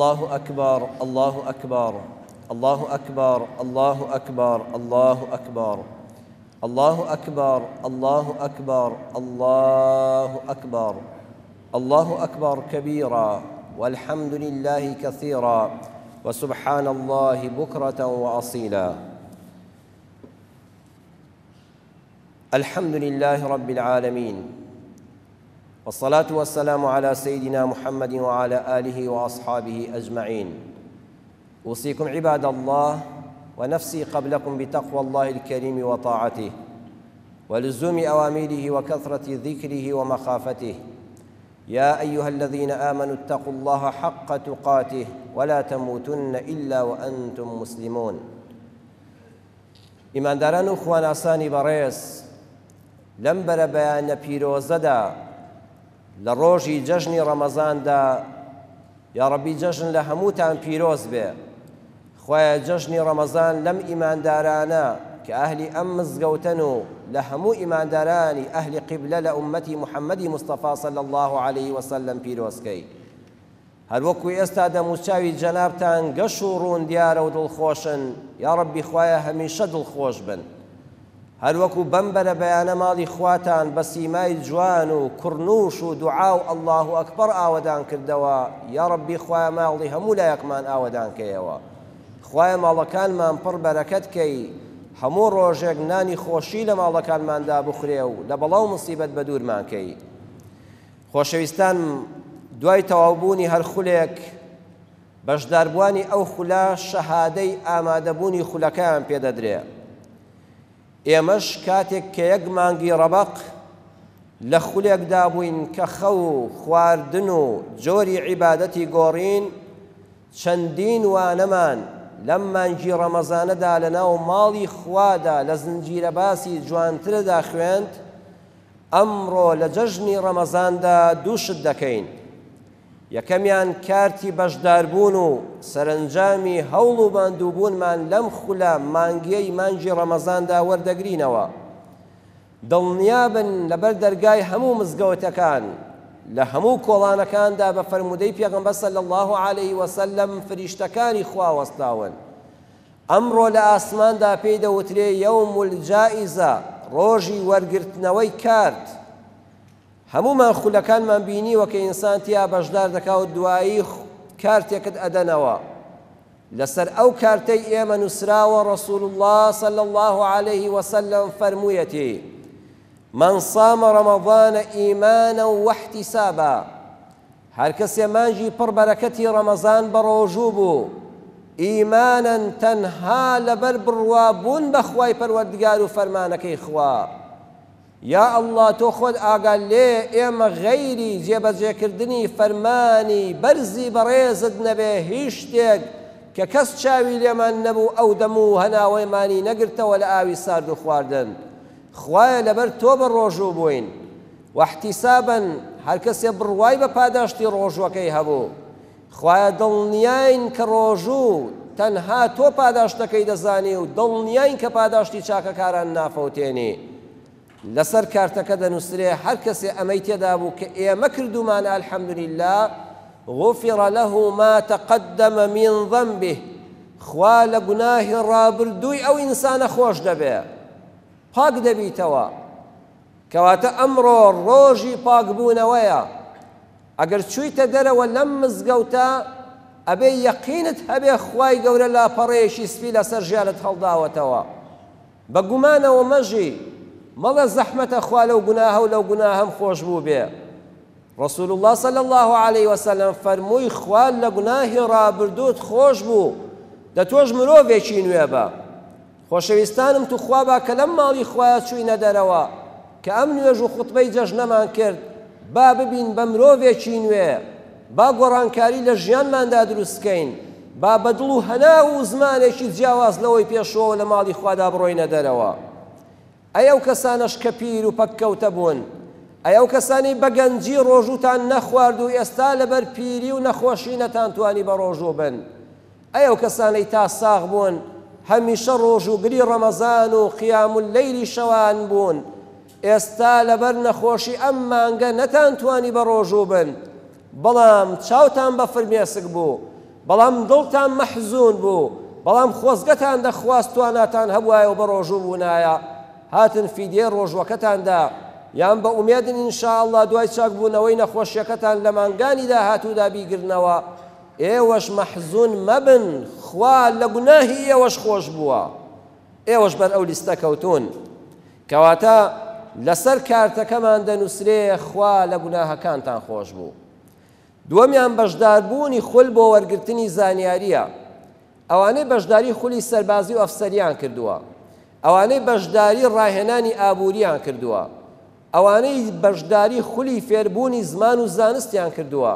الله أكبر الله أكبر الله أكبر الله أكبر الله أكبر الله أكبر الله أكبر الله أكبر الله أكبر كبيرا والحمد لله كثيرا وسبحان الله بكرة وأصيلا. الحمد لله رب العالمين، والصلاة والسلام على سيدنا محمد وعلى آله وأصحابه أجمعين. أوصيكم عباد الله ونفسي قبلكم بتقوى الله الكريم وطاعته ولزوم أوامره وكثرة ذكره ومخافته. يا أيها الذين آمنوا اتقوا الله حق تقاته ولا تموتن إلا وأنتم مسلمون. ئیمانداران و خواناسانی بەڕێز، لەم بەرەبەیانە پیرۆزەدا لە ڕۆژی جەژنی ڕەمەزاندا، یاڕەبی جەژن لە هەمووتان پیرۆز بێ. خوایە جەژنی ڕەمەزان لەم ئیماندارانە کە ئەهلی ئەم مزگەوتەن و لە هەموو ئیماندارانی ئەهلی قیبلە لە ئوممەتی محەممەدی مستەفا صلی اللە علیه وسلم پیرۆز کەی. هەروەکو ئێستا دەموچاوی جەنابتان گەش و ڕوون دیارە و دڵخۆشن، یاڕەبی خوایە هەمیشە دڵخۆش بن. هەروەکو بەم بەرەبەیانە ماڵی خواتان بە سیمای جوان و کوڕنوش و دوعا و اللە اکبر ئاوەدان کردەوە، یاڕەبی خوایە ماڵی هەموو لایەکمان ئاوەدان کەیەوە. خوایە ماڵەکانمان پڕ بەرەکەت کەی، هەموو ڕۆژێک نانی خۆشی لە ماڵەکانماندا بخورێ و لە بەڵا و موسیبەت بەدوورمان کەی. خۆشەویستانم دوای تەواوبوونی هەر خولێک بەشداربووانی ئەو خولە شەهادەی ئامادەبوونی خولەکەیان پێدەدرێ. ئێمەش کاتێک کە یەک مانگی ڕەبەق لە خولێکدا بووین کە خەو و خواردن و جۆری عیبادەتی گۆڕین، چەندین وانەمان لەم مانگی ڕەمەزانەدا لەناو ماڵی خوادا لە زنجیرە باسی جوانتردا خوێند، ئەمڕۆ لە جەژنی ڕەمەزاندا دوو شت دەکەین، یەکەمیان کارتی بەشداربوون و سەرەنجامی هەوڵ و ماندووبوونمان لەم خولە مانگیەی مانگی ڕەمەزاندا وەردەگرینەوە. دڵنیابن لەبەر دەرگای هەموو مزگەوتەکان، لە هەموو کۆڵانەکاندا بە فەرموودەی پێغەمبەر صلی اللە علیه وسلم فریشتەکانی خوا وەستاون. ئەمڕۆ لە ئاسماندا پێی دەوترێ یوم الجائزە، ڕۆژی وەرگرتنەوەی کارت. هەموومان خولەکانمان بینیوە کە ئینسان تیا بەشدار دەکا و دوایی کارتێکت ئەدەنەوە. لەسەر ئەو کارتەی ئێمە نووسراوە رسول اللە صلی اللە علیه وسلم فەرموویەتی، من صام رمضان ایمانا واحتسابا، هەرکەسێ مانگی پڕ بەرەکەتی ڕەمەزان بەڕۆژوو بوو، ئیمانەن تەنها لەبەر بڕوا بوون بە خوای پەروەردگار و فەرمانەکەی خوا، یا اللە تۆ خۆت ئاگات لێیە ئێمە غەیری جێبەجێکردنی فەرمانی بەرزی بەڕێزت نەبێ هیچ شتێک کە کەس چاوی لێمان نەبوو ئەو دەم و هەناوەمانی نەگرتەوە لە ئاوی سارد و خواردن خوایە لەبەر تۆ بەڕۆژوو بووین واحتسابا هەرکەسێ بڕوای بە پاداشتی ڕۆژوەکەی هەبوو خوایە دڵنیاین کە ڕۆژوو تەنها تۆ پاداشتەکەی دەزانی و دڵنیاین کە پاداشتی چاکەکاران نافەوتێنی. لەسەر کارتەکە دەنوسرێ هەرکەسێ ئەمەی تێدا بوو کە ئێمە کردوومانە الحمدللە غفر له ما تقدم من ذنبه خوا لە گوناهی ڕابردووی ئەو ئینسانە خۆش دەبێ پاک دەبیتەوە. کەواتە ئەمڕۆ ڕۆژی پاکبوونەوەیە، ئەگەر چوویتە دەرەوە لەم مزگەوتە ئەبێ یەقینت هەبێ خوای گەورە لاپەڕەیەکی سپی لەسەر ژیانت هەڵداوەتەوە، بە گومانەوە مەژی، مەڵێ زەحمەتە خوا لەو گوناهە و لەو گوناهەم خۆش بووبێ. رسول اللە صلی اللە علیه وسلم فەرمووی خوا لە گوناهی ڕابردووت خۆش بوو، دە تۆش مرۆڤێکی نوێ بە. خۆشەویستانم توخوا با کە لەم ماڵی خوایە چووینە دەرەوە کە ئەم نوێژ و خوتبەی جەژنەمان کرد با ببین بە مرۆڤێکی نوێ با گۆڕانکاری لە ژیانماندا دروست کەین با بە دڵ و هەناو و زمانێکی جیاواز لەوەی پێشووەوە لە ماڵی خوادا بڕۆینە دەرەوە. ئەی ئەو کەسانەش کە پیر و پەککەوتە بوون ئەی ئەو کەسانەی بە گەنجی ڕۆژووتان نەخوارد و ئێستا لەبەر پیری و نەخۆشی نەتانتوانی بە ڕۆژوو بن ئەی ئەو کەسانەی تا ساغ بوون هەمیشە ڕۆژووگری ڕەمەزان و قیام اللەیلی شەوان بوون ئێستا لەبەر نەخۆشی ئەم مانگە نەتانتوانی بە ڕۆژوو بن بەڵام چاوتان بە فرمێسک بوو. بەڵام دڵتان مەحزون بوو، بەڵام خۆزگەتان دەخواست تواناتان هەبوایە و بەڕۆژوو بوونایە، هاتن فیدیەی ڕۆژووەکەتان دا، یان بە ئومێدن ان شاء اللە دوای چاکبوونەوەی نەخۆشیەکەتان لە مانگانی داهاتوودا بیگرنەوە، ئێوەش مەحزون مەبن خوا لە گوناهی ئێوەش خۆش بووە، ئێوەش بەر ئەو لیستە کەوتوون. کەواتە لەسەر کارتەکەمان دەنووسرێ خوا لە گوناهەکانتان خۆش بوو. دووەمیان بەشداربوونی خول بۆ وەرگرتنی زانیارییە. ئەوانەی بەشداری خولی سەربازی و ئەفسەریان کردووە، ئەوانەی بەشداری ڕاهێنانی ئابووریان کردووە، ئەوانەی بەشداری خولی فێربوونی زمان و زانستیان کردووە،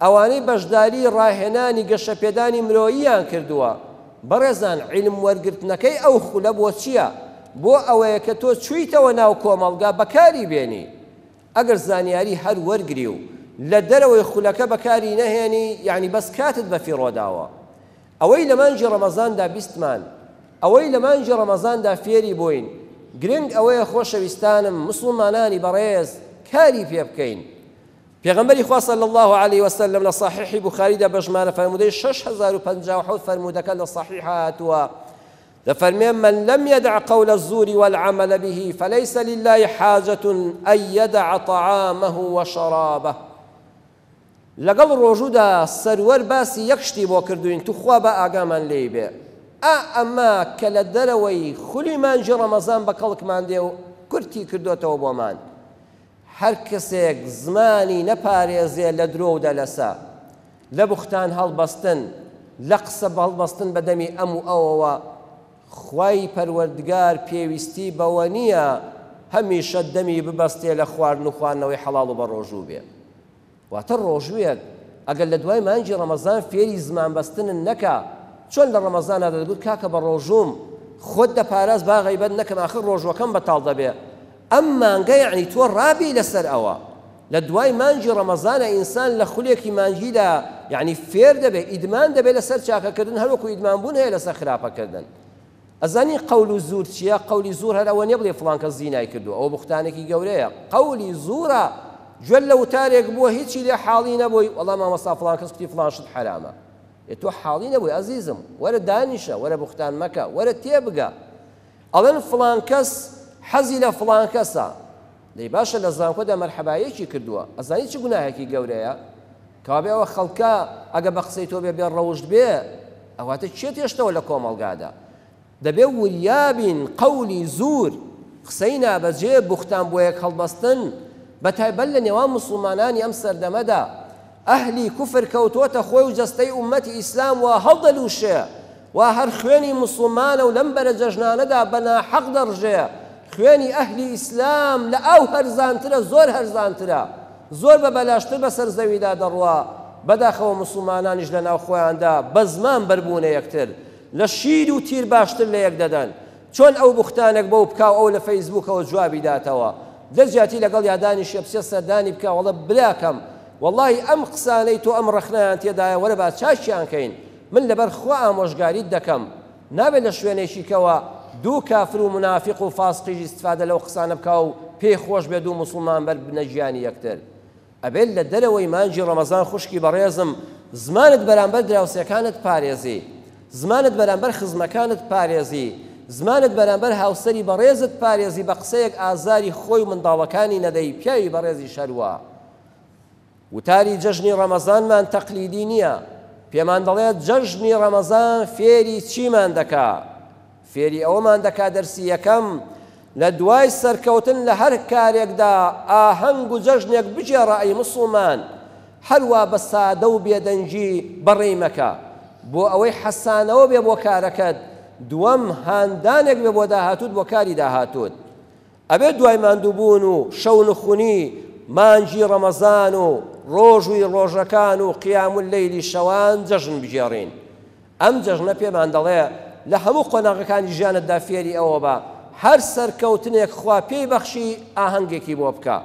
ئەوانەی بەشداری ڕاهێنانی گەشەپێدانی مرۆییان کردووە، بەڕێزان عیلم وەرگرتنەکەی ئەو خولە بۆ چییە؟ بۆ ئەوەیە کە تۆ چوویتەوە ناو کۆمەڵگا بەکاری بێنی. ئەگەر زانیاری هەر وەرگری و لە دەرەوەی خولەکە بەکاری نەهێنی یەعنی بەس کاتت بەفیڕۆ داوە. ئەوەی لە مانگی ڕەمەزاندا بیستمان، ئەوەی لە مانگی ڕەمەزاندا فێری بووین، گرنگ ئەوەیە خۆشەویستانم موسڵمانانی بەڕێز کاری پێ بکەین. پێغەمبەری خوا صلی اللە علیە وسلم لە صحیحی بوخاریدا بە ژمارە فەرموودەی 6057 فەرموودەکە لە صحیح هاتووە دەفەرمێ من لم يدع قول الزور والعمل به فليس لله حاجة أن يدع طعامه وشرابه لەگەڵ ڕۆژوودا سەروەر باسی یەک شتی بۆ کردووین توخوا با ئاگامان لێی بێ ئا ئەمە کە لە دەرەوەی خولی مانگی ڕەمەزان بە کەڵکمان دێ و کورتی کردۆتەوە بۆمان هەر کەسێک زمانی نەپارێزێ لە درۆ و دەلەسە، لە بوختان هەڵبەستن، لە قسە هەڵبەستن بە دەمی ئەم و ئەوەوە، خوای پەروەردگار پێویستی بەوە نییە هەمیشە دەمی ببەستێ لە خواردن و خواردنەوەی حەڵاڵ و بەڕۆژوو بێ. واتە ڕۆژوویەک ئەگەر لە دوای مانگی ڕەمەزان فێری زمان بەستنن نەکا، چۆن لە ڕەمەزانا دەتگوت کاکە بەڕۆژووم، خۆت دەپاراست با غەیبەت نەکەم ئاخر ڕۆژووەکەم بەتاڵ دەبێ، ئەم مانگە یەعنی تۆ ڕابێی لەسەر ئەوە لە دوای مانگی ڕەمەزانە ئینسان لە خولێکی مانگیدا یەعنی فێر دەبێ ئیدمان دەبێ لەسەر چاکەکردن هەروەکو ئیدمان بوون هەیە لەسەر خراپەکردن ئەزانی قەول و زور چییە قەولی زور هەر ئەوە نیە بڵێ فڵان کەس زینای کردووە ئەوە بوختانێکی گەورەیە قەولی زورە گوێت لە وتارێک بووە هیچی لێ حاڵی نەبووی وەڵا مامۆستا فڵان کەس کوتی فڵان شت حەرامە ئێ تۆ حاڵی نەبووی ئەزیزم وەرە دانیشە وەرە بوختان مەکە وەرە تێبگە ئەڵێن فڵان کەس حەزی لە فڵان کەسە دەی باشە لە زانکۆدا مەرحەبایەکی کردووە ئەزانی چ گوناهێکی گەورەیە کەوابێ ئەوە خەڵکە ئەگە بە قسەی تۆ بێ بێ ڕەوشت بێ ئەواتە کێ تێشتەوە لە کۆمەڵگادا دەبێ وریابین قەولی زور قسەی نابەجێ بوختان بۆ یەک هەڵبەستن بە تایبەت لە نێوان موسڵمانانی ئەم سەردەمەدا ئەهلی کوفر کەوتۆتە خۆی و جەستەی ئوممەتی ئیسلام وا هەڵدەلوشێ وا هەر خوێنی موسڵمانە و لەم بەرە جەژنانەدا بە ناحەق دەڕژێ، خوێنی ئەهلی ئیسلام لە ئاو هەرزانترە زۆر هەرزانترە، زۆر بە بەلاشتر بەسەر زەویدا دەڕوا، بەداخەوە موسڵمانانیش لە ناو خۆیاندا بە زمان بەربوونە یەکتر، لە شیر و تیر باشتر لە یەک دەدەن، چۆن ئەو بوختانێک بەو بکا و ئەو لە فەیسبووکەوە جوابی داتەوە لە جیاتی لەگەڵیا دانیشێ بچێ سەردانی بکا وەڵێ براکەم وەڵاهی ئەم قسانەی تۆ ئەم ڕەخنەیان تێدایە وەرە با چاکیان کەین من لەبەر خوا ئامۆژگاریت دەکەم نابێت لە شوێنێکی کەوە دوو کافر و مونافیق و فاسقیش ئیستفادە لەو قسانە بکا و پێی خۆش بێ دوو موسڵمان بەر بنە گیانی یەکتر ئەبێت لە دەرەوەی مانگی ڕەمەزان خوشکی بەڕێزم زمانت بەرامبەر دراوسێکانت پارێزی زمانت بەرامبەر خزمەکانت پارێزی زمانت بەرامبەر هاوسەری بەڕێزت پارێزی بە قسەیەک ئازاری خۆی و منداڵەکانی نەدەی پیاوی بەڕێزیش هەروا وتاری جەژنی ڕەمەزانمان تەقلیدی نییە، پێمان دەڵێت جەژنی ڕەمەزان فێری چیمان دەکا؟ فێری ئەوەمان دەکا دەرسی یەکەم، لە دوای سەرکەوتن لە هەر کارێکدا ئاهەنگ و جەژنێک بگێڕە ئەی موسڵمان، هەروا بە سادە و بێدەنگی بەڕێی مەکە، بۆ ئەوەی حەسانەوە بێ بۆ کارەکەت، دووەم هاندانێک بێ بۆ داهاتووت بۆ کاری داهاتووت. ئەبێت دوای ماندووبوون و شەونخونی مانگی ڕەمەزان و ڕۆژووی ڕۆژەکان و قیام اللەیلی شەوان جەژن بگێڕین. ئەم جەژنە پێمان دەڵێ لە هەموو قۆناغەکانی ژیانتدا فێری ئەوە بە هەر سەرکەوتنێک خوا پێی بەخشی ئاهەنگێکی بۆ بکە.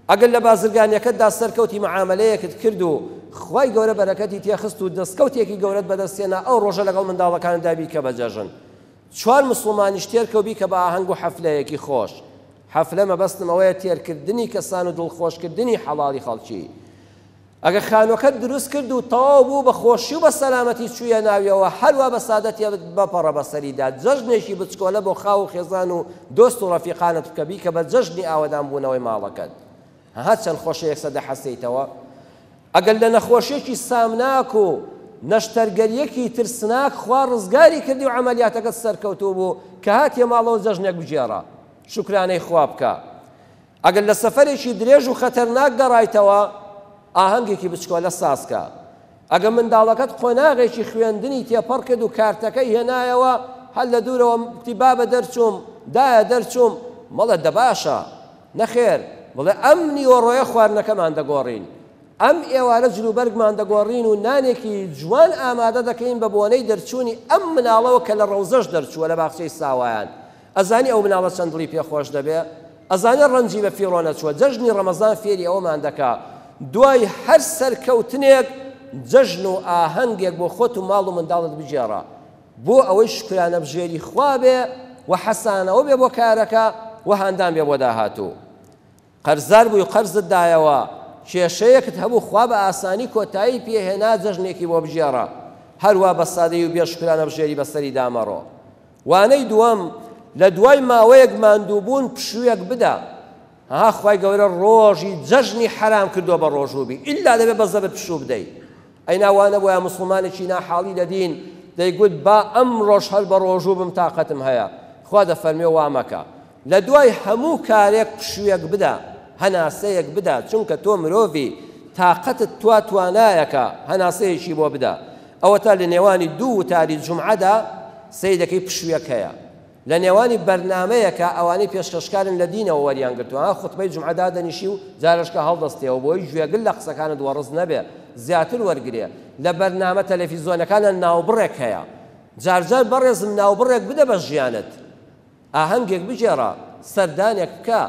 ئەگەر لە بازرگانیەکەتدا سەرکەوتی معامەلەیەکت کرد و خوای گەورە بەرەکەتی تێخست و دەستکەوتێکی گەورەت بەدەست هێنا ئەو ڕۆژە لەگەڵ منداڵەکانتدا بیکە بە جەژن. چوار موسڵمانیش تێرکە و بیکە بە ئاهەنگ و حەفلەیەکی خۆش. حەفلە مەبەستم ئەوەیە تێرکردنی کەسان و دڵخۆشکردنی حەڵاڵی خەڵکی. ئەگەر خانوەکەت دروست کرد و تەواو بوو بە خۆشی و بە سەلامەتی چوویە ناویەوە هەروا بە سادە تێبپەڕە بەسەریدا جەژنێکی بچکۆلە بۆ خاو و خێزان و دۆست و ڕەفیقانت بکە بیکە بە جەژنی ئاوەدان بوونەوەی ماڵەکەت ها چەند خۆشە یەکسەر دەحەسێیتەوە ئەگەر لە نەخۆشیەکی سامناک و نەشتەرگەریەکی ترسناک خوا ڕزگاری کردی و عەمەلیاتەکەت سەرکەوتوو بوو کە هاتیە ماڵەوە جەژنێک بگێڕە شوکرانەی خوا بکە ئەگەر لە سەفەرێکی درێژ و خەتەرناک گەڕایتەوە، ئاهەنگێکی بچکۆلە سازکە. ئەگەر منداڵەکەت قۆناغێکی خوێندنی تێپەڕ کرد و کارتەکەی هێنایەوە، هەر لە دوورەوە گوتی بابە دەرچووم، دایە دەرچووم، مەڵێ دەباشە. نەخێر، بڵێ ئەم نیوەڕۆیە خواردنەکەمان دەگۆڕین. ئەم ئێوارە جلوبەرگمان دەگۆڕین و نانێکی جوان ئامادە دەکەین بە بۆنەی دەرچوونی ئەم مناڵەوە کە لە ڕەوزەش دەرچووە لە باخچەی ساوایان. ئەزانی ئەو مناڵە چەند دڵی پێ خۆش دەبێ؟ ئەزانێ ڕەنجی بە فیڕۆ نەچووە؟ جەژنی ڕەمەزان فێری ئەوەمان دەکا دوای هەر سەرکەوتنێک جەژن و ئاهەنگێک بۆ خۆت و ماڵ و منداڵت بگێڕە بۆ ئەوەی شوکرانەبژێری خوا بێ و حەسانەوە بێ بۆ کارەکە و هاندان بێ بۆ داهاتوو. قەرزار بووی قەرزت دایەوە، کێشەیەکت هەبوو خوا بە ئاسانی کۆتایی پێ هێنا جەژنێکی بۆ بگێڕە، هەروا بە سادەیی و بێ شوکرانەبژێری بەسەریدا مەڕۆ. وانەی دووەم، لە دوای ماوەیەک ماندووبوون پشوویەک بدە. ها خوای گەورە ڕۆژی جەژنی حەرام کردووە بە ڕۆژوو بی ئیلا دەبێ بە زەبر پشوو بدەی. ئەینا وا نەبوایە موسڵمانێکی ناحاڵی لە دین دەیگوت با ئەمڕۆش هەر بە ڕۆژوو بم تاقەتم هەیە. خوا دەفەرموێ وا مەکە. لە دوای هەموو کارێک پشوویەک بدە، هەناسەیەک بدە، چونکە تۆ مرۆڤی، تاقەتت توا توانایەکە، هەناسەیەکی بۆ بدە. ئەوەتا لە نێوانی دوو وتاری جومعەدا سەیر دەکەی پشوویەک هەیە. لە نێوانی بەرنامەیەکا ئەوانەی پێشکەشکارن لە دینەوە وەریان گرتووە، ها خوتبەی جومعە دادەنیشی و جارێشکە هەڵدەستێەوە بۆی گوێگر لە قسەکانت وەڕز نەبێ زیاتر وەرگرێ. لە بەرنامە تەلەفیزۆنەکانا ناوبڕێک هەیە. جارجار بەڕێزم ناوبڕێک بدە بە ژیانت. ئاهەنگێک بگێڕە، سەردانێک بکە،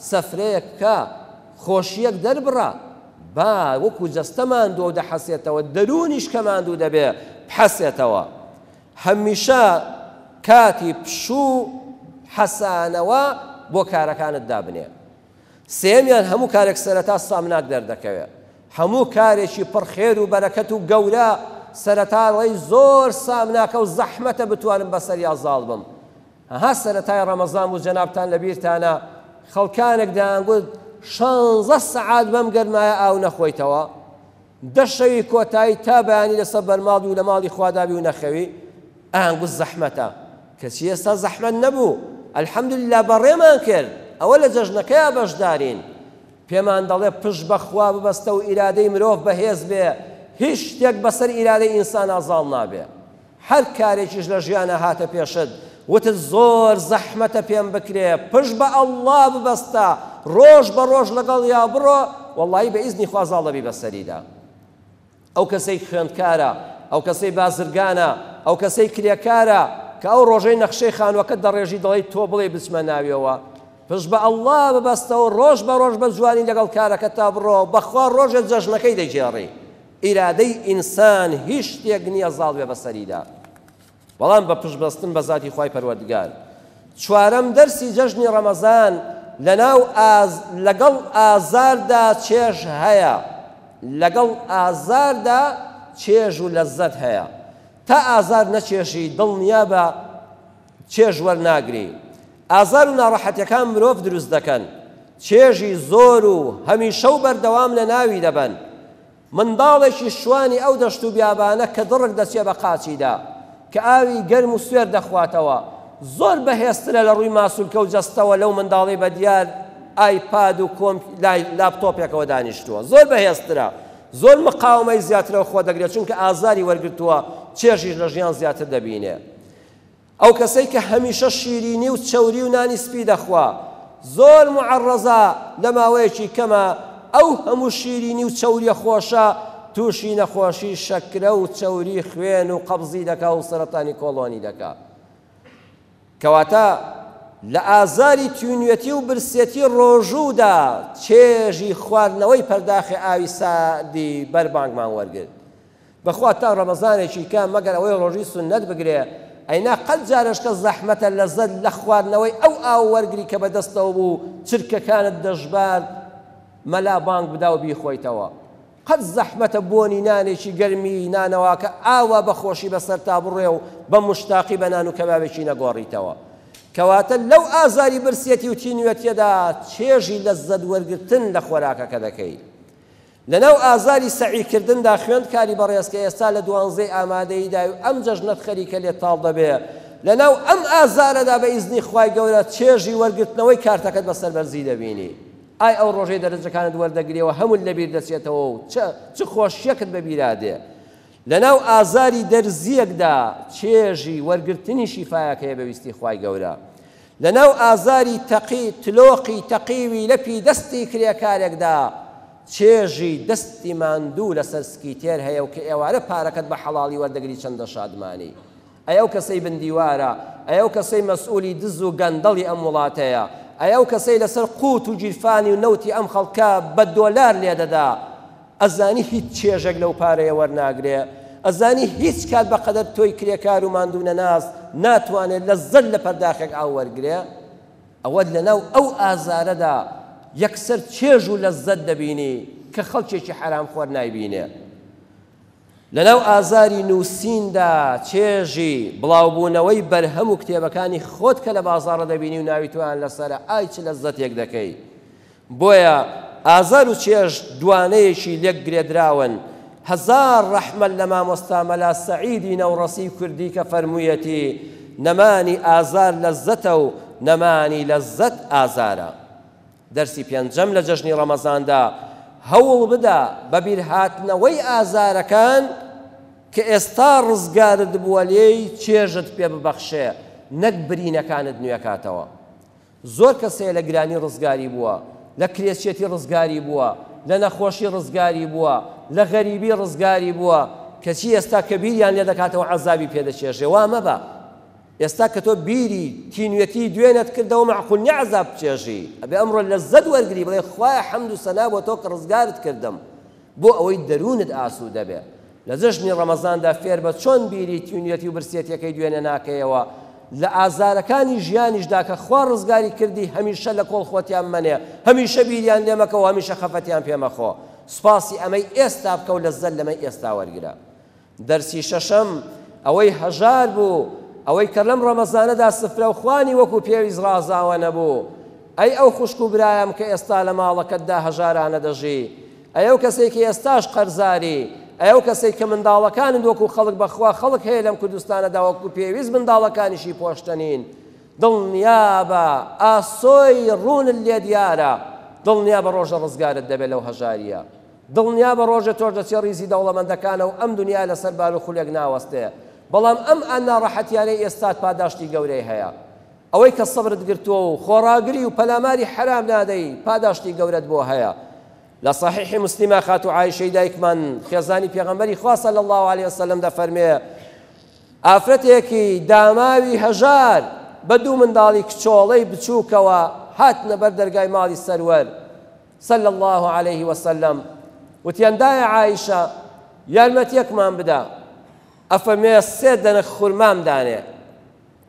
سەفرەیەک بکە، خۆشییەک دەربڕە، با وەکو جەستە ماندووە و دەحەسێتەوە، دەروونیش کە ماندوو دەبێ بحەسێتەوە. هەمیشە کاتی پشوو و حەسانەوە بۆ کارەکانت دابنێ. سێیەمیان هەموو کارێک سەرەتا سامناک دەردەکەوێ. هەموو کارێکی پڕ خێر و بەرەکەت و گەورە سەرەتا ڕێی زۆر سامناکە و زەحمەتە بتوانم بەسەریا زاڵ بم. ئەها سەرەتای ڕەمەزان بوو جەنابتان لەبیرتانە خەڵکانێک دەیانگوت شانزە سەعات بەم گەرمایە ئاو نەخۆیتەوە دە شەوی کۆتایی تا بەیانی لەسەر بەرماڵ بی و لە ماڵی خوادا بی و نەخەوی ئەیانگوت زەحمەتە کەچی ئێستا زەحمەت نەبوو الحمدللە بەڕێمان کرد ئەوە لە جەژنەکەیا بەشدارین پێمان دەڵێ پشت بە خوا ببەستە و ئیرادەی مرۆڤ بەهێز بێ هیچ شتێک بەسەر ئیرادەی ئینسانا زاڵ نابێ هەر کارێکیش لە ژیانا هاتە پێشت وتت زۆر زەحمەتە پێم بکرێ پشت بە اللە ببەستە ڕۆژ بە ڕۆژ لەگەڵیا بڕۆ وەڵایی بە ئیزنی خوا زاڵ دەبی بەسەریدا ئەو کەسەی خوێندکارە ئەو کەسەی بازرگانە ئەو کەسەی کرێکارە کە ئەو ڕۆژەی نەخشەی خانوەکەت دەڕێژی دەڵێی تۆ بڵێ بچمە ناویەوە پشت بە اللە ببەستەوە ڕۆژ بە ڕۆژ بە جوانی لەگەڵ کارەکەتا بڕۆ بەخوا ڕۆژێ جەژنەکەی دەگێڕی ئیرادەی ئینسان هیچ شتێک نییە زاڵ بێ بەسەریدا بەڵام بە پشت بەستن بە زاتی خوای پەروەردگار. چوارەم دەرسی جەژنی ڕەمەزان لەناو ئاز لەگەڵ ئازاردا چێژ هەیە لەگەڵ ئازاردا چێژ و لەزەت هەیە تا ئازار نەچێژی دڵنیابە چێژ وەرناگری ئازار و ناڕەحەتیەکان مرۆڤ دروست دەکەن چێژی زۆر و هەمیشە و بەردەوام لەناوی دەبەن منداڵێکی شوانی ئەو دەشت و بیابانە کە دڕک دەچێ بە قاچیدا، کە ئاوی گەرم و سوێر دەخواتەوە، زۆر بەهێزترە لە ڕووی ماسولکە و جەستەوە لەو منداڵەی بە دیار ئایپاد و کۆمپ لاپتۆپێکەوە دانیشتووە. زۆر بەهێزترە، زۆر مقاومەی زیاترە و خۆ دەگرێت، چونکە ئازاری وەرگرتووە، چێژیش لە ژیان زیاتر دەبینێ. ئەو کەسەی کە هەمیشە شیرینی و چەوری و نانی سپی دەخوا زۆر موعەڕەزە لە ماوەیەکی کەما ئەو هەموو شیرینی و چەوریە خۆشە توشی نەخۆشی شەکرە و چەوری خوێن و قەبزی دەکا و سەرەتانی کۆڵۆنی دەکا. کەواتە لە ئازاری تینوێتی و برسێتی ڕۆژوودا چێژی خواردنەوەی پەرداخێ ئاوی ساردی بەربانگمان وەرگرت. بەخوا تا ڕەمەزانێکی کە مەگەر ئەوەی ڕۆژوی سوننەت بگرێ ئەینا قەت جارێش کە زەحمەتە لەزەت لە خواردنەوەی ئەو ئاوە وەرگری کە بەدەستەوە بوو چرکەکانت دەژبارد مەلا بانگ بدا و بیخۆیتەوە. قەت زەحمەتە بۆنی نانێکی گەرمی نانەواکە ئاوا بە خۆشی بەسەرتا بڕۆێ و بە موشتاقی بە نان و کەبابێکی نەگۆڕیتەوە. کەواتە لەو ئازاری برسیەتی و تینوێتیەدا چێژی لەززەت وەرگرتن لە خۆراکەکە دەکەی. لەناو ئازاری سەعی کردندا خوێندکاری بەڕێز کە ئێستا لە دوانزەی ئامادەییدای و ئەم جەژنەت خەریکە لێت تاڵ دەبێ، لەناو ئەم ئازارەدا بە ئیزنی خوای گەورە چێژی وەرگرتنەوەی کارتەکەت بە سەربەرزی دەبینی. ئای ئەو ڕۆژەی دەرەجەکانت وەردەگریەوە هەمووت لەبیر دەچێتەوە و چ چ خۆشیەکت بە بیرا دێ. لەناو ئازاری دەرزیەکدا چێژی وەرگرتنی شیفایەکەیە بە ویستی خوای گەورە. لەناو ئازاری تەقی تلۆقی تەقیوی لەپی دەستی کرێکارێکدا چێژی دەستی ماندوو لەسەر سکی تێر هەیە و کە ئێوارە پارەکەت بە حەڵاڵی وەردەگری چەندە شادمانی. ئەی ئەو کەسەی بن دیوارە، ئەی ئەو کەسەی مەسئولی دز و گەندەڵی ئەم وڵاتەیە، ئەی ئەو کەسەی لەسەر قوت و گیرفانی و نەوتی ئەم خەڵکە بە دۆلار لێدەدا، ئەزانی هیچ چێژێک لەو پارەیە وەرناگرێ؟ ئەزانی هیچ کات بە قەدەر تۆی کرێکار و ماندوونەناس ناتوانێ لەززەت لە پەرداخێک ئاو وەرگرێ؟ ئەوە لەناو ئەو ئازارەدا یەکسەر چێژ و لەززەت دەبینی کە خەڵکێکی حەرامخۆر نایبینێ. لەناو ئازاری نووسیندا چێژی بڵاوبوونەوەی بەرهەم و کتێبەکانی خۆت کە لە بازاڕە دەبینی و ناوی تۆیان لەسەرە ئای چ لەززەتێک دەکەی. بۆیە ئازار و چێژ دوانەیەکی لێک گرێدراون. هەزار ڕەحمەت لە مامۆستا مەلا سەعیدی نەوڕەسی کوردی کە فەرموویەتی، نەمانی ئازار لەززەتە و نەمانی لەززەت ئازارە. دەرسی پێنجەم لە جەژنی ڕەمەزاندا، هەوڵ بدە بە بیرهاتنەوەی ئازارەکان کە ئێستا ڕزگارت بووە لێی چێژت پێ ببەخشێ نەک برینەکانت نوێکاتەوە. زۆر کەس هەیە لە گرانی ڕزگاری بووە، لە کرێچیەتی ڕزگاری بووە، لە نەخۆشی ڕزگاری بووە، لە غەریبی ڕزگاری بووە، کەچی ئێستا کە بیریان لێ دەکاتەوە عەزابی پێ دەچێژێ. وا مەبە. ئێستا کە تۆ بیری تینوێتی دوێنێت کردەوە مەعقول نیە عەزاب بچێژی، ئەبێ ئەمڕۆ لەززەت وەرگری بڵێ خوایە حەمد و سەنا بۆ تۆ کە ڕزگارت کردم، بۆ ئەوەی دەروونت ئاسوودە بێ. لە جەژنی ڕەمەزاندا فێربە چۆن بیری تینوێتی و برسێتیەکەی دوێنێ ناکەیەوە، لە ئازارەکانی ژیانیشدا کە خوا ڕزگاری کردی هەمیشە لە کۆڵ خۆتیان مەنێ، هەمیشە بیریان لێ مەکە و هەمیشە خەفەتیان پێ مەخۆ. سوپاسی ئەمەی ئێستا بکە و لەززەت لەمەی ئێستا وەرگرە. دەرسی شەشەم، ئەوەی هەژار بوو، ئەوەی کە لەم ڕەمەزانەدا سفرە و خوانی وەکو پێویست ڕازاوە نەبوو، ئەی ئەو خوشک و برایەم کە ئێستا لە ماڵەکەتدا هەژارانە دەژی، ئەی ئەو کەسەی کە ئێستاش قەرزاری، ئەی ئەو کەسەی کە منداڵەکانت وەکو خەڵک بەخوا خەڵک هەیە لەم کوردستانەدا وەکو پێویست منداڵەکانیشی پۆشتە نین، دڵنیابە ئاسۆی ڕوونت لێ دیارە، دڵنیابە ڕۆژە ڕزگارت دەبێت لەو هەژارییە. دڵنیابە ڕۆژێ تۆش دەچیە ڕیزی دەوڵەمەندەکانە و ئەم دنیا لەسەر بار و خولێک ناوەستێ بەڵام ئەم ئا ناڕەحەتیانەی ئێستات پاداشتی گەورەی هەیە ئەوەی کە سەبرت گرتووە و خۆڕاگری و پەلاماری حەرام نادەی پاداشتی گەورەت بۆ هەیە لە صحیح مسلمە خاتوو عائشەی دایکمان خێزانی پێغەمبەری خوا صلی الله علیه وسلم دەفەرمێ ئافرەتێکی داماوی هەژار بە دوو منداڵی کچۆڵەی بچووکەوە هاتنە بەر دەرگای ماڵی سەروەر صلی اللە علیه وسلم، وتیان دایە عائیشە یارمەتیەکمان بدە، ئەفەرموێ سێ دەنک خورمام دانێ،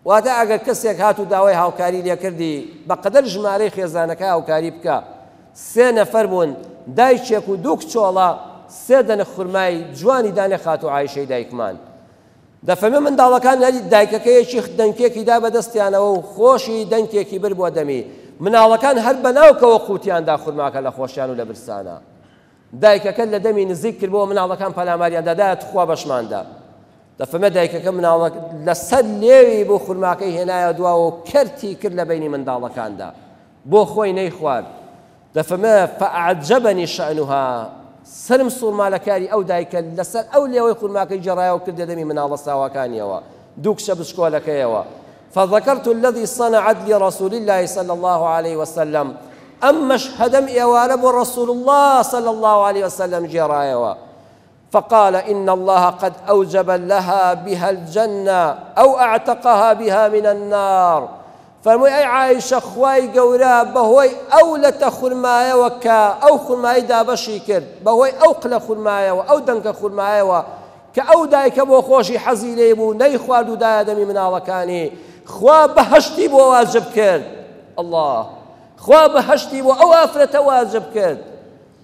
واتە ئەگەر کەسێک هات و داوای هاوکاری لێکردی بەقەدەر ژمارەی خێزانەکە هاوکاری بکە، سێ نەفەر بوون دایکێک و دوو کچۆڵە سێ دەنک خورمای جوانی دانێ خاتوو عائیشەی دایکمان. دەفەرمێ منداڵەکان هەری دایکەکە یەکی دەنکێکی دا بە دەستیانەوە و خۆشی دەنکێکی بر بۆ دەمی، مناڵەکان هەر بە ناوکەوە قوتیان دا خورماکە لە خۆشیان و لە برسانا. دایکەکە لە دەمی نزیک کردبۆوە مناڵەکان پەلاماریان دا دایە توخوا بەشمان دە. دەفەرمێ دایکەکە مناڵە لە سەر لێوی بوو خورماکەی هێنایە دواوە و کەرتی کرد لە بەینی منداڵەکاندا. بۆ خۆی نەیخوارد. دەفەرمێ، فاعجبنی شأنها، سەرم سوڕما لە کاری ئەو دایکە لەسەر ئەو لێوەی خورماکەی گێڕایەوە کردە دەمی مناڵە ساواکانیەوە دوو کچە بچکۆلەکەیەوە، فذکرت الذی صنعت لرسول اللە صلی اللە علیه وسلم، ئەم مەشهەدەم ئێوارە بۆ رسول اللە صلی اللە علیه وسلم گێڕایەوە، فقال ان اللە قد اوجب لها بها الجنە او اعتقها بها من النار فەرمووی ئەی عائیشە خوای گەورە بەهۆی ئەو لەتە خورمایەوە کە ئەو خورمای دابەشی کرد بەهۆی ئەو قلە خورمایەوە ئەو دەنکە خورمایەوە کە ئەو دایکە بۆ خۆشی حەزی لێی بوو نەیخوارد و دایە دەمی مناڵەکانی خوا بەهەشتی بۆ واجب کرد الله خوا بەهەشتی بۆ ئەو ئافرەتە واجب کرد.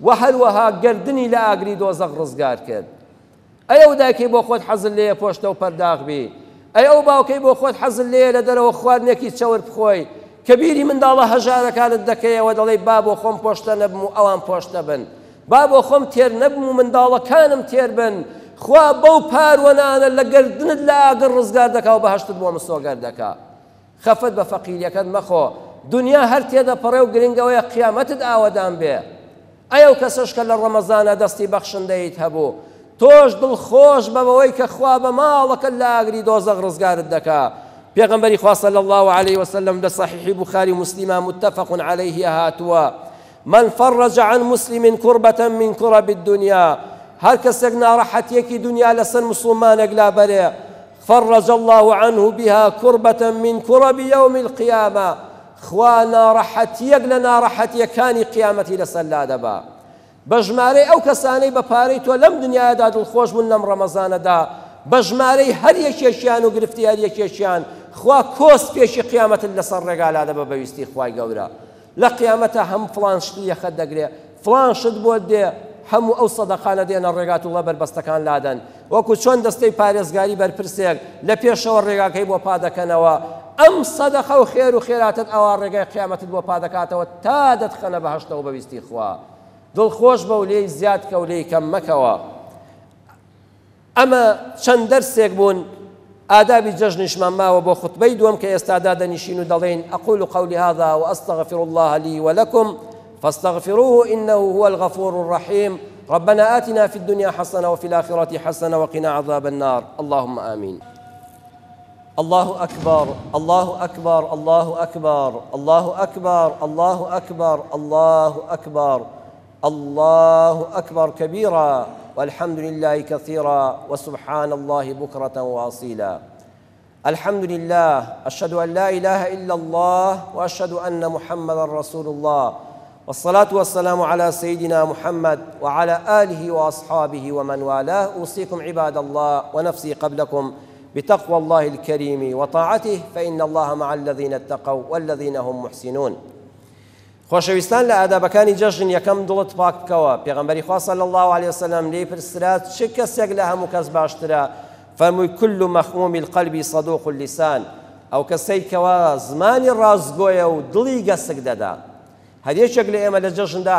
وە هەروەها گەردنی لە ئاگری دۆزەخ ڕزگار کرد. ئەی ئەو دایکەی بۆ خۆت حەزت لێیە پۆشتە و پەرداخ بی، ئەی ئەو باوکەی بۆ خۆت حەزت لێیە لە دەرەوە خواردنێکی چەور بخۆی، کە بیری منداڵە هەژارەکانت دەکەیەوە دەڵێی با بۆ خۆم پۆشتە نەبم و ئەوان پۆشتە بن، با بۆ خۆم تێر نەبم و منداڵەکانم تێر بن، خوا بەو پاروە نانە لە گەردنت لە ئاگر ڕزگار دەکا و بەهەشتت بۆ مسۆگەر دەکا. خەفەت بە فەقیریەکەت مەخۆ، دونیا هەر تێدەپەڕێ و گرنگ ئەوەیە قیامەتت ئاوەدان بێ. ئەی ئەو کەسەش کە لە ڕەمەزانا دەستی بەخشندەییت هەبوو، تۆش دڵخۆش بە بەوەی کە خوا بە ماڵەکەت لە ئاگری دۆزەخ ڕزگارت دەکا. پێغەمبەری خوا صلی اللە علیە وسلم لە صحیحی بوخاری و موسلیما متفق علیه هاتووە، من فرج عن مسلم کربة من کرب الدنیا، هەر کەسێک ناڕەحەتیەکی دونیا لەسەر موسڵمانێک لابەرێ، فرج اللە عنه بها کربة من کرب یوم القیامە، خوا ناڕەحەتیەک لە ناڕەحەتیەکانی قیامەتی لەسەر لادەبا. بە ژمارەی ئەو کەسانەی بە پارەی تۆ لەم دنیایەدا دڵخۆش بوون لەم ڕەمەزانەدا، بە ژمارەی هەر یەکێکیان و گرفتی هەر یەکێکیان، خوا کۆسپێکی قیامەتت لەسەر ڕێگا لادەبا بە ویستی خوای گەورە. لە قیامەتا هەم فڵان شتی یەخەت دەگرێ فڵان شت بۆت دێ هەموو ئەو سەدەقانە دێنە ڕێگات و ڵە بەربەستەکان لادەن وەکو چۆن دەستەی پارێزگاری بەرپرسێک لە پێشەوە ڕێگاکەی بۆ پا دەکەنەوە ئەم سەدەقە و خێر و خێراتت ئەوا ڕێگای قیامەتت بۆ پا دەکاتەوە تا دەتخەنە بەهەشتەوە بە ویستی خوا دڵخۆش بە و لێی زیاد کە و لێی کەم مەکەوە. ئەمە چەند دەرسێک بوون، ئادابی جەژنیشمان ماوە بۆ خوتبەی دووەم کە ئێستا دادەنیشین و دەڵێین، اقول قولی هذا واستغفر اللە لی ولکم فاستغفروه انه هو الغفور الرحیم ربنا آتنا في الدنيا حسنة وفي الآخرة حسنة وقنا عذاب النار اللهم آمين. الله أكبر الله أكبر الله أكبر الله أكبر الله أكبر الله أكبر اللە اکبر کبیرا والحمد للە کثیرا وسبحان اللە بکرة واصیلا الحمد للە اشهد ان لا اله الا اللە واشهد ان محمدا رسول اللە والصلاة والسلام على سيدنا محمد وعلى آله وأصحابه ومن والاه أوصيكم عباد الله ونفسي قبلكم بتقوى الله الكريم وطاعته فإن الله مع الذين اتقوا والذين هم محسنون خۆشەویستان لە ئادابەکانی جەژن یەکەم دڵت پاک بکەوە، پێغەمبەری خوا صلی اللە علیە وسلم لێی پرسرا چ کەسێک لە هەموو کەس باشترە؟ فەرمووی کل مخموم القلب صدوق اللسان ئەو کەسەی کەوا زمانی ڕاستگۆیە و دڵی گەسک دەدا. هەر یەکێک لە ئێمە لە جەژندا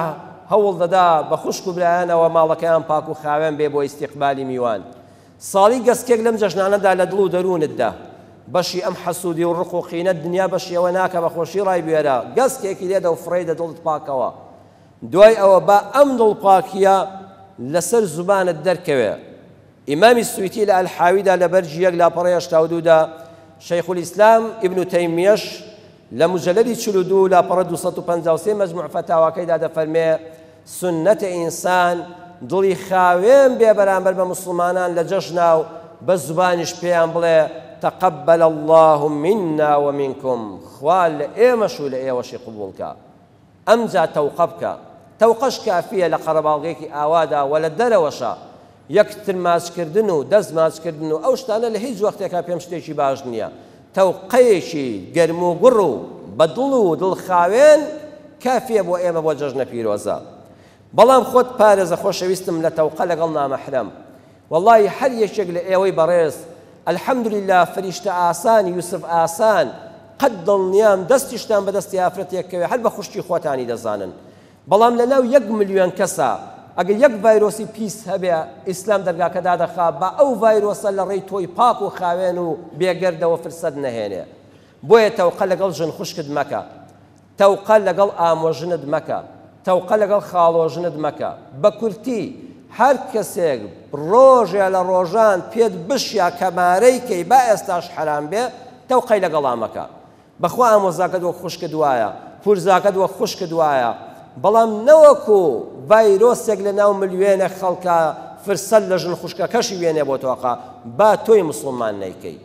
هەوڵ دەدا بە خوشک و برایانەوە ماڵەکەیان پاک و خاوێن بێ بۆ ئیستیقبالی میوان. ساڵی گەسکێک لەم جەژنانەدا لە دڵ و دەروونتدا. بەشی ئەم حەسوودی و ڕق و قینەت دنیا بەشی ئەوە ناکا بە خۆشی ڕایبوێرە، گەسکێکی لێدە و فڕێیدە دڵت پاکەوە. دوای ئەوە با ئەم دڵپاکییە لەسەر زوبانت دەرکەوێ. ئیمامی سویتی لە الحاویدا لە بەرگی یەک لاپەڕەی 82 دا، شەیخولئیسلام ئیبن تەیمیەش لە موجەلەدی 42 لاپەڕە 253 مەجموع فەتاواکەیدا دەفەرمێ، سوننەتە ئینسان دڵی خاوێن بێ بەرامبەر بە موسڵمانان لە جەژنا و بە زوبانیش پێیان بڵێ تقبل اللە منا ومنکم خوا لە ئێمەش و لە ئێوەشی قبوڵ کا. ئەمجا تەوقە بکە. تەوقەش کافیە لە قەرەباڵغێکی ئاوادا وە لە دەرەوەشا یەکتر ماچ کردن و دەست ماچ کردن و ئەو شتانە لە هیچ وەختێکا پێم شتێکی باش نیە. تەوقەیەکی گەرموگوڕ و بە دڵ و دڵ خاوێن کافیە بۆ ئێمە بۆ جەژنە پیرۆزە. بەڵام خۆت پارێزە خۆشەویستم لە تەوقە لەگەڵ نامەحرەم. وەڵاهی هەر یەکێک لە ئێوەی بەڕێز الحمدللە فریشتە ئاسان یوسف ئاسان قەت دڵنیام دەستیشتان بە دەستی ئافرەتێک کەوێ هەر بە خوشکی خۆتانی دەزانن بەڵام لە ناو یەک ملیۆن کەسا ئەگەر یەک ڤایرۆسی پیس هەبێ ئیسلام دەرگاکە دادەخا با ئەو ڤایرۆسە لە ڕێی تۆی پاک و خاوێن و بێگەردەوە فرسەت نەهێنێ بۆیە تەوقە لەگەڵ ژن خوشکت مەکە تەوقە لەگەڵ ئامۆژنت مەکە تەوقە لەگەڵ خاڵۆژنت مەکە بە کورتی هەر کەسێک ڕۆژێ لە ڕۆژان پێت بشیا کە مارەی کەی با ئێستاش حەرام بێ تەوقەی لەگەڵا مەکە بەخوا ئامۆزاکەت وەک خوشکت وایە پورزاکەت وەک خوشکت وایە بەڵام نەوەکو ڤایرۆسێک لە ناو ملیۆنێک خەڵکا فرسەت لە ژن خوشکەکەشی وێنێ بۆ تۆقە با تۆی مسوڵمان نەیکەی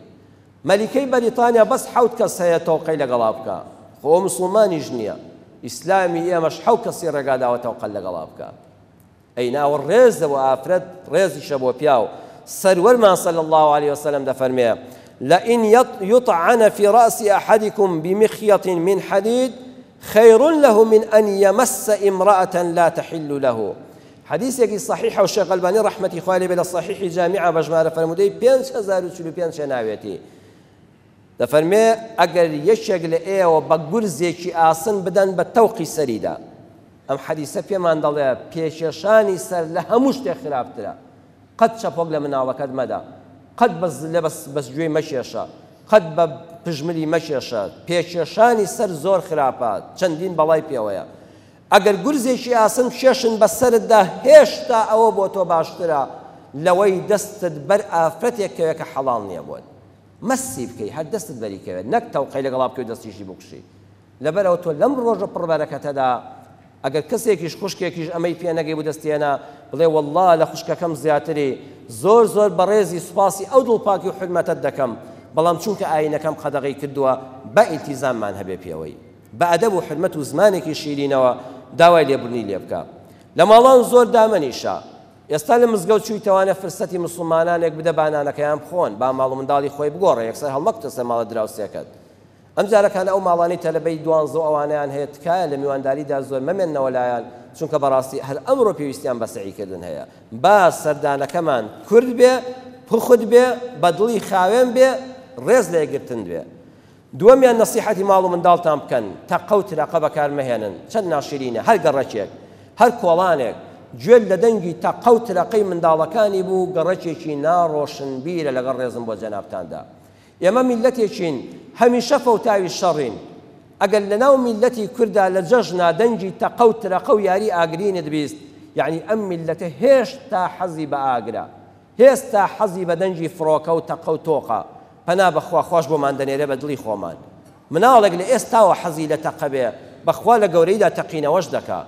مەلیکەی بەریتانیا بەس حەوت کەس هەیە تۆقەی لەگەڵا بکا خۆ ئەو مسوڵمانیش نییە ئیسلامی ئێمەش حەو کەسی ڕێگا داوە تۆقە لەگەڵا بکا ئەی ناوە ڕێزە بۆ ئافرەت ڕێزیشە بۆ پیاو سەروەرمان صلی اللە علیە وسلم دەفەرمێ لئن یطعن فی رأس احدکم بمخیط من حدید. خیر له من ان یمس امرأة لا تحل له. حەدیسێکی صەحیحە و شێخ ئەلبانی ڕەحمەتی خوای لێ بێ لە صەحیحی جامیعە بە ژمارە فەرموودەی 5045 هێناوێتی دەفەرمێ ئەگەر یەکێک لە ئێوە بە گورزێکی ئاسن بدەن بە تەوقی سەریدا ئەم حەدیسە پێمان دەڵێ پێکێشانی سەر لە هەموو شتێک خراپترە قەت چەپۆک لە مناڵەکەت مەدە قەت بە زلە بەس بەس گوێی مەکێشە قەت بە پژملی مەکێشە پێکێشانی سەر زۆر خراپە چەندین بەڵای پێوەیە ئەگەر گورزێکی ئاسن بکێشن بە سەرتدا هێشتا ئەوە بۆ تۆ باشترە لەوەی دەستت بەر ئافرەتێک کەوێ کە حەڵاڵ نییە بۆت مەسی بکەی هەر دەستت بەری کەوێت نەک تەوقەی لەگەڵا بکەی و دەستیشی بکوشی لەبەرئەوە تۆ لەم ڕۆژە پڕ بەرەکەتەدا ئەگەر کەسێکیش خوشکێکیش ئەمەی پێ نەگەی و دەستی هێنا بڵێ وەڵڵا لە خوشکەکەم زیاتری زۆر زۆر بەڕێزی سوپاسی ئەو دڵپاکی و حورمەتەت دەکەم بەڵام چونکە ئایینەکەم قەدەغەی کردووە با ئیلتیزاممان هەبێ پێوەی بە ئەدەب و حورمەت و زمانێکی شیرینەوە داوای لێبوردنی لێ بکە لە ماڵان زۆر دامەنیشە ئێستا لە مزگەوت چوویتەوانە فرسەتی مسوڵمانانێک بدە با نانەکەیان بخۆن با ماڵ و منداڵی خۆی بگۆڕێ یەکسەر هەڵمەکوتە سەر ماڵە دراوسێکەت ئەم جارەکانە ئەو ماڵانەی تەلەبەی دوانزە و ئەوانەیان هەیە تکایە لە میوانداریدا زۆر مەمێننەوە لایان چونکە بەڕاستی هەر ئەمڕۆ پێویستیان بە سەعی کردن هەیە با سەردانەکەمان کورت بێ پوخت بێ بە دڵی خاوێن بێ ڕێز لە یەکگرتن بێ دووەمیان نەسیحەتی ماڵ و منداڵتان بکەن تەقە و ترەقە بەکار مەهێنن چەند ناشرینە هەر گەڕەکێک هەر کۆڵانێک گوێت لە دەنگی تەقە و ترەقەی منداڵەکانی بوو گەڕەکێکی ناڕۆشنبیرە لەگەڵ ڕێزم بۆ جەنابتاندا ئێمە میللەتێکین هەمیشە فەوتاوی شەڕین، ئەگەر لەناو میللەتی کوردا لە جەژنا دەنگی تەقە و ترەقە و یاری ئاگرینت بیست، یەعنی ئەم میللەتە هێشتا حەزی بە ئاگرە، هێستا حەزی بە دەنگی فڕۆکە و تەقە و تۆقە، پەنا بە خوا خواش بۆمان دەنێرێ بە دڵی خۆمان. مناڵێک لە ئێستاوە حەزی لە تەقە بێ، بەخوا لە گەورەیدا تەقینەوەش دەکا.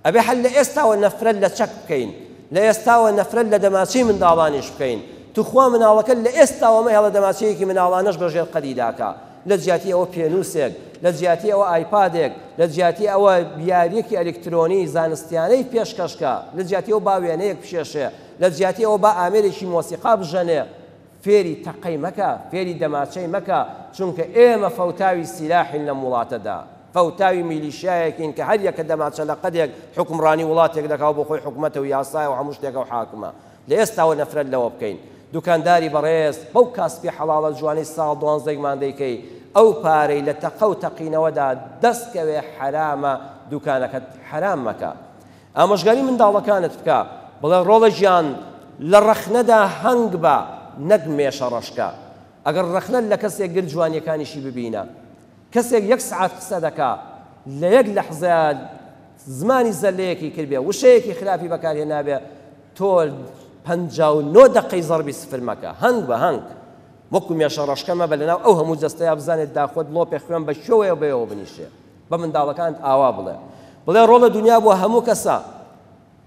ئەبێ هەر لە ئێستاوە نەفرەت لە چەک بکەین، لە ئێستاوە نەفرەت لە دەماچەی منداڵانیش بکەین، توخوا مناڵەکەت لە ئێستاوە مەهێڵە دەماچەیەکی مناڵانەش بە ژێر قەدیدا کا، لە جیاتی ئەوە پێنووسێک، لە جیاتی ئەوە ئایپادێک، لە جیاتی ئەوە یارییەکی ئەلیکترۆنی زانستیانەی پێشکەش کە، لە جیاتی ئەوە با وێنەیەک بکێشێ، لە جیاتی ئەوە با ئامێرێکی مۆسیقا بژەنێ، فێری تەقەی مەکە، فێری دەماچەی مەکە، چونکە ئێمە فەوتاوی سیلاحین لەم وڵاتەدا، فەوتاوی میلیشیایەکین کە هەر یەکە دەماچە لە قەدێک حوکمڕانی وڵاتێک دەکا و بۆ خۆی حکومەتە و یاسایە و هەموو شتێکە و حاکمە. لە ئێستاوە نەفرەت لەوە بکەین. دوکانداری بەڕێز، بەو کاسپی حەڵاڵە جوانەی ساڵ دوانزەیەکمان دەیکەی، ئەو پارەی لە تەقە و تەقینەوەدا دەست کەوێ حەرامە، دوکانەکەت حەرام مەکە. ئامۆژگاری منداڵەکانت بکە، بڵێ ڕۆڵە گیان لە ڕەخنەدا هەنگ بە نەک مێشە ڕەشکە. ئەگەر ڕەخنەت لە کەسێک گرت جوانیەکانیشی ببینە. کەسێک یەک سەعات قسە دەکا لە یەک لەحزەیا زمانی زەلەیەکی کردبێ وشەیەکی خراپی بەکارهێنابێ تۆ 59 دەقەی زەڕبی سفر مەکە هەنگ بە هەنگ وەکو مێشە ڕەشکە مەبە لەناو ئەو هەموو جەستەیا بزانێت داخۆت ڵۆپێ خوێن بە کوێوەیە بەیەوە بنیشێ بە منداڵەکانت ئاوا بڵێ بڵێ ڕۆڵە دنیا بۆ هەموو کەسە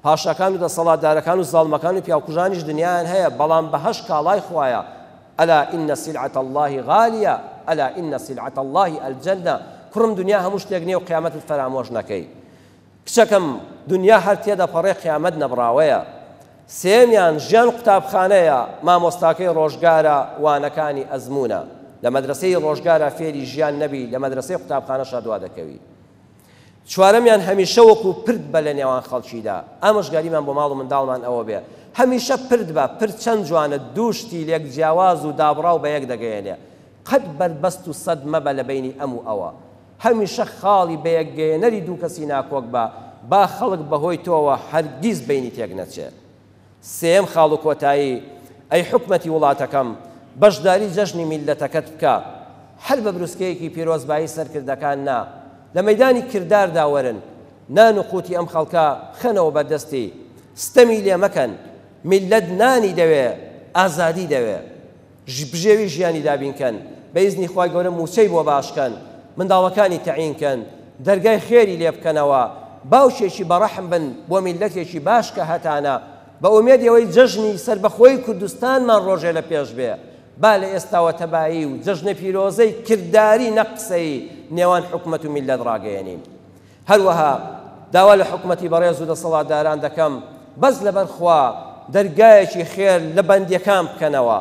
پاشاکان و دەسەڵاتدارەکان و زاڵمەکان و پیاوکوژانیش دنیایان هەیە بەڵام بەهەشت کاڵای خوایە الا ان سلعة اللە غالیە الا ان سلعة اللە الجنە کوڕم دنیا هەموو شتێک نیە و قیامەتت فەرامۆش نەکەی کچەکەم دنیا هەر تێدەپەڕێ قیامەت نەبڕاوەیە سێیەمیان ژیان قوتابخانەیە مامۆستاکەی ڕۆژگارە وانەکانی ئەزموونە لە مەدرەسەی ڕۆژگارا فێری ژیان نەبی لە مەدرەسەی قوتابخانەشا دوا دەکەوی چوارەمیان هەمیشە وەکو پرد بە لە نێوان خەڵکیدا، ئامۆژگاریمان بۆ ماڵ و منداڵمان ئەوە بێ هەمیشە پرد بە، پرد چەند جوانە دوو شتی لێک جیاواز و دابڕاو بە یەک دەگەیەنێ، قەت بەربەست و سەد مەبە لە بەینی ئەم و ئەوە، هەمیشە خاڵی بەیەکگەیەنەری دوو کەسی ناکۆک بە، با خەڵک بەهۆی تۆوە هەرگیز بەینی تێک نەچێ. سێیەم خاڵ و کۆتایی، ئەی حکومەتی وڵاتەکەم، بەشداری جەژنی میللەتەکەت بکە، هەر بە بروسکەیەکی پیرۆزبایی سەرکردەکان نا، لە مەیدانی کرداردا وەرن، نان و قوتی ئەم خەڵکە بخەنەوە بەردەستی، ستەمی لێ مەکەن، میللەت نانی دەوێ، ئازادی دەوێ. بژێوی ژیانی دابین کەن، بە ئیزنی خوای گەورە مووچەی بۆ باش کەن، منداڵەکانی تەعین کەن، دەرگای خێری لێ بکەنەوە، باوکێکی بەڕەحم بن بۆ میللەتێکی باش کە هەتانە، بە ئومێدی ئەوەی جەژنی سەربەخۆیی کوردستانمان ڕۆژێ لە پێش بێ، با لە ئێستاوە تەبایی و جەژنە پیرۆزەی کرداری نەک قسەیی نێوان حکومەت و میللەت ڕاگەیەنین. هەروەها داوا لە حکومەتی بەڕێز و دەسەڵاتداران دەکەم بەس لەبەر خوا دەرگایەکی خێر لە بەندیەکان بکەنەوە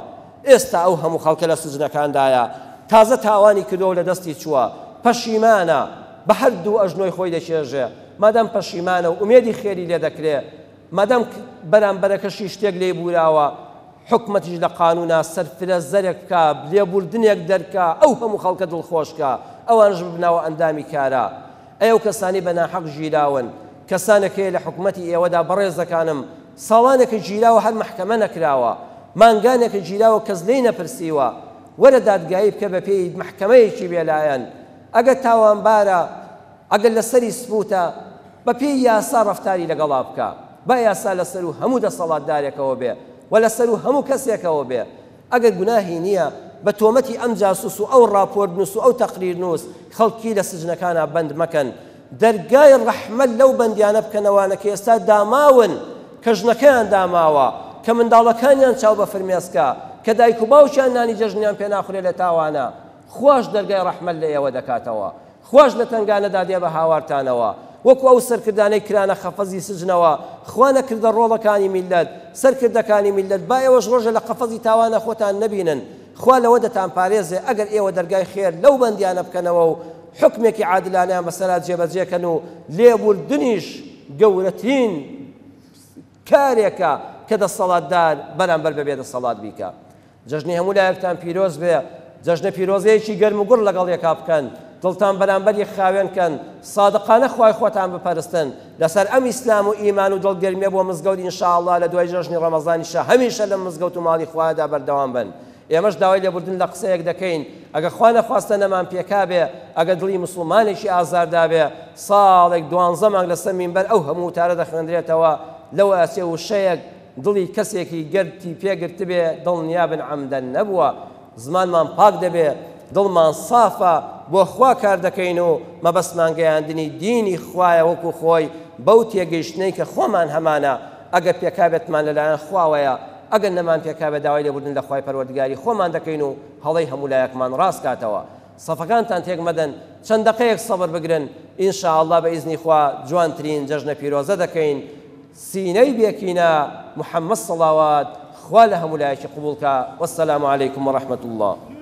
ئێستا ئەو هەموو خەڵکە لە سجنەکاندایە تازە تاوانی کردووە و لە دەستی چووە پەشیمانە. بە هەردوو ئەژنۆی خۆی دەچێژێ مادام پەشیمانە و ئومێدی خێری لێ دەکرێ مادام بەرامبەرەکەشی شتێک لێی بوراوە حکومەتیش لە قانونا سەرفرە زەرێک بکا لێبوردنێک دەرکا ئەو هەموو خەڵکە دڵخۆش کا ئەوانش ببنەوە ئەندامی کارا. ئەی ئەو کەسانەی بە ناحەق گیراون کەسانێک هەیە لە حکومەتی ئێوەدا بەڕێزەکانم ساڵانێکە گیراوە هەر مەحکەمە نەکراوە مانگانێکە گیراوە کەس لێی نەپرسیوە وەرە دادگایی بکە بە پێی مەحکەمەیەکی بێلایەن ئەگەر تاوانبارە ئەگەر لەسەری سپوتە بە پێی یاسا ڕەفتاری لەگەڵا بکە با یاسا لەسەروو هەموو دەسەڵاتدارێکەوە بێ و لەسەروو هەموو کەسێکەوە بێ ئەگەر گوناهی نییە بە تۆمەتی ئەم جاسوس و ئەو ڕاپۆرت نووس و ئەو تەقریر نووس خەڵکی لە سجنەکانا بەند مەکەن دەرگای ڕەحمەت لەو بەندیانە بکەنەوانە کە ئێستا داماون کە ژنەکەیان داماوە کە منداڵەکانیان چاو بە فرمێسکە کە دایک و باوکیان نانی جەژنیان پێ ناخورێ لە تاوانە خواش دەرگای ڕەحمەت لە ئێوە دەکاتەوە خواش لە تەنگانەدا دێ بە هاوارتانەوە وەکو ئەو سەرکردانەی کرانە خەفەزی سجنەوە خوا نەکردە ڕۆڵەکانی میللەت سەرکردەکانی میللەت با ئێوەش ڕۆژێ لە قەفەزی تاوانە خۆتان نەبینن خوا لەوە دەتانپارێزێ ئەگەر ئێوە دەرگای خێر لەو بەندیانە بکەنەوە و حوکمێکی عادلانەیان بەسەرا جێبەجێ کەن و لێبوردنیش گەورەترین کارێکە کە دەسەڵاتدار بەرامبەر بە بێدەسەڵات بیکا. جەژنی هەموو لایەکتان پیرۆز بێ، جەژنە پیرۆزەیەکی گەرم و گوڕ لەگەڵ یەکا بکەن، دڵتان بەرامبەر یەک خاوێن کەن، سادقانە خوای خۆتان بپەرستن، لەسەر ئەم ئیسلام و ئیمان و دڵگەرمیە بۆ مزگەوت ان شاء اللە لە دوای جەژنی ڕەمەزانیشا هەمیشە لەم مزگەوت و ماڵی خوایەدا بەردەوام بن. ئێمەش داوای لێبوردن لە قسەیەک دەکەین ئەگەر خوا نەخواستە نەمان پێکابێ، ئەگەر دڵی موسڵمانێکی ئازار دابێ، ساڵێک دوانزە مانگ لەسەر مینبەر ئەو هەموو وتارە دەخوێندرێتەوە، لەوە ئەچێ وشەیەک دڵی کەسێکی گەرتی پێ گرتبێ دڵنیابن عەمدەن نەبووە، زمانمان پاک دەبێ، دڵمان سافە، بۆ خوا کار دەکەین و مەبەستمان گەیاندنی دینی خوایە وەکو خۆی بەو تێگەیشتنەی کە خۆمان هەمانە، ئەگەر پێکابێتمان لەلایەن خواوەیە، ئەگەر نەمان پێکابێ داوای لێبوردن لە خوای پەروەردگاری خۆمان دەکەین و هەڵەی هەموو لایەکمان ڕاست کاتەوە. سەفەکانتان تێک مەدەن، چەند دەقەیەک سەبر بگرن، ان شاء اللە بە ئیزنی خوا جوانترین جەژنە پیرۆزە دەکەین، سینەی بێ کینە، محمد صلوات، خوا لە هەموو لایەکی قبوڵ کا، والسلام علیکم ورحمة اللە.